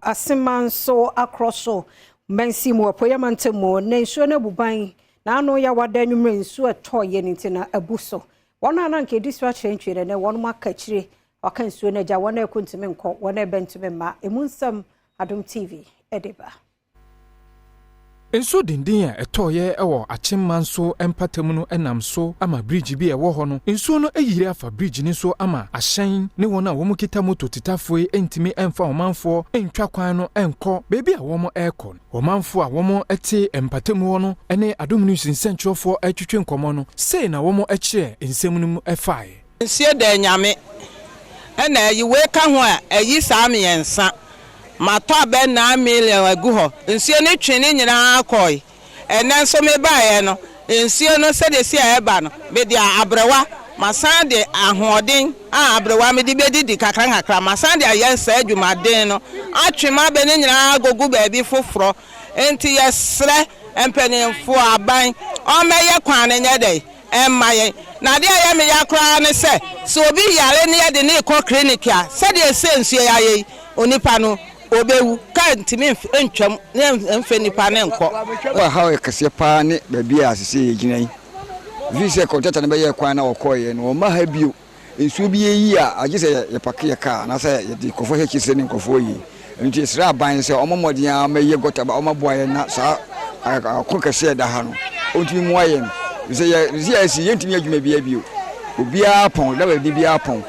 Asema nso akorɔ so mmansi mu Apueeɛ mantam mu na nsuo no abu ban na ano yɛ wada anwummerɛ nsuo ɛtɔ yɛ ne nti na abu so. Wɔn a na nka edi so akyerɛntwerɛ ne wɔn aka akyire ɔka nsuo no agya wɔn a ɛkɔ ntumi nkɔ, wɔn a ɛbɛ ntumi mma. Emu nsɛm Adom TV ɛde ba. Nsuo denden a ɛtɔɔyɛ wɔ Akyemma nso mpatamu no nam so ama bridge bi a ɛwɔ hɔ no, nsuo no ayiri afa bridge no so ama ahyɛn ne wɔn a wɔn kita moto tetafoɔ yi ntumi mfa ɔmanfoɔ ntwa kwan no nkɔ beebi a wɔn rekɔ no. Ɔmanfoɔ a wɔn te mpatamu hɔ no ne Adom News nsɛntwerɛfoɔ retwetwe nkɔmmɔ no, sei na wɔn kyerɛ nsɛm no mu faeɛ. Nsuo da Nyame ɛna ɛyi wei ka ho a, ɛyi saa mmiɛnsa. Matɔ abɛ 9 million agu hɔ. Nsuo no twe ne nyinaa kɔe. Ɛnɛ nso mebaeɛ no, nsuo no sɛdeɛ si a ɛba no, mede abrɛwa masan de ahoɔden a abrɛwa mede bɛdidi kakra kakra, masan de ayɛ saa adwumaden no atwe ma abɛ no nyinaa agogu baabi foforɔ. Nti yɛsrɛ mpanimfoɔ, aban ɔmmɛyɛ kwan no nyɛ dɛ ɛmma yɛn. Na adeɛ a ɛyɛ me ya koraa ne sɛ, sɛ obi yare ne yɛde ne kɔ clinic a, sɛdeɛ ɛsɛ nsuo yɛ ayɛ yi, onipa no obɛwu, kaa ntumi ntwam ne mfɛ nipa ne nkɔ. Ɔhaw yɛ kɛseɛ paa ne baabi a sese yɛgyina yi, ɛfiri sɛ contractor no bɛyɛ kwan na wɔkɔɔyɛ no, wɔmma ha bio. Nsuo bi yɛyi a, agye sɛ yɛpark yɛ kaa anaasɛ yɛde nkurɔfoɔ hyɛ kyesɛ ne nkurɔfoɔ yi. Ɛno nti yɛsrɛ aban sɛ ɔmmɔ mmɔden a mɛyɛ gutter ba ɔmɛboa yɛn na saa ako kɛseɛ ɛda ha no, ɔntumi mmoa yɛn sɛ yɛ sɛ yɛasi yɛntumi adwuma biara bio. Obiara pɔn da baabi biara pɔn,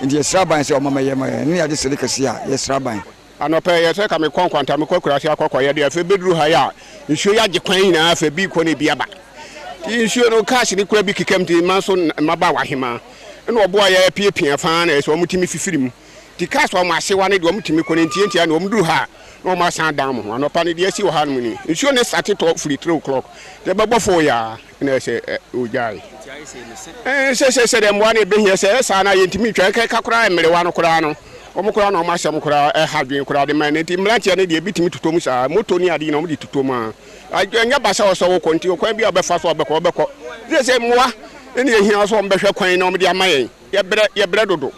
nti yɛsrɛ aban sɛ ɔma mɛyɛ ma yɛn ne yɛade sɛde kɛseɛ a yɛsrɛ aban. Anɔpɛ yɛ sɛ ka mekɔ nkwanta, mekɔ akurase akɔkɔyɛ deɛ, afei bɛduru ha yi a, nsuo yi agye kwan nyinaa, afei bi kɔ ne bi aba, nti nsuo no cars ne kura bi kekam, nti mma nso mmabaawa ahema ɛna ɔboa yɛ piapia faa na ɛsɛ wɔn tumi fifiri mu, nti cars wɔn asewa ne deɛ wɔn tumi kɔ ne ntiantia na wɔn duru ha na wɔn asan dan mo ho. Anɔpa no deɛ asi wɔ ha nom ni, nsuo ne sate tɔ firi 3 o'clock deɛ bɛbɔ 4 yɛ a ɛna ɛsɛ ɛ ogyae sɛ deɛ mmoa no ɛbɛhia sɛ ɛsaa na yɛntumi ntwa ɛkɛka koraa. Mmerewa no koraa no, wɔn koraa na wɔn asɛm koraa ɛha dwen koraa de ma no, nti mmeranteɛ no deɛ ebi tumi totɔ mu saa, moto ne ade nyinaa wɔn de totɔ mu a, ɛnyɛ basa wɔ sɛ wɔkɔ, nti kwan bi a wɔbɛfa so wɔbɛkɔ sɛ mmoa ɛna ehia so wɔn bɛhwɛ kwan na wɔn de ama yɛn. Yɛbrɛ, yɛbrɛ dodo.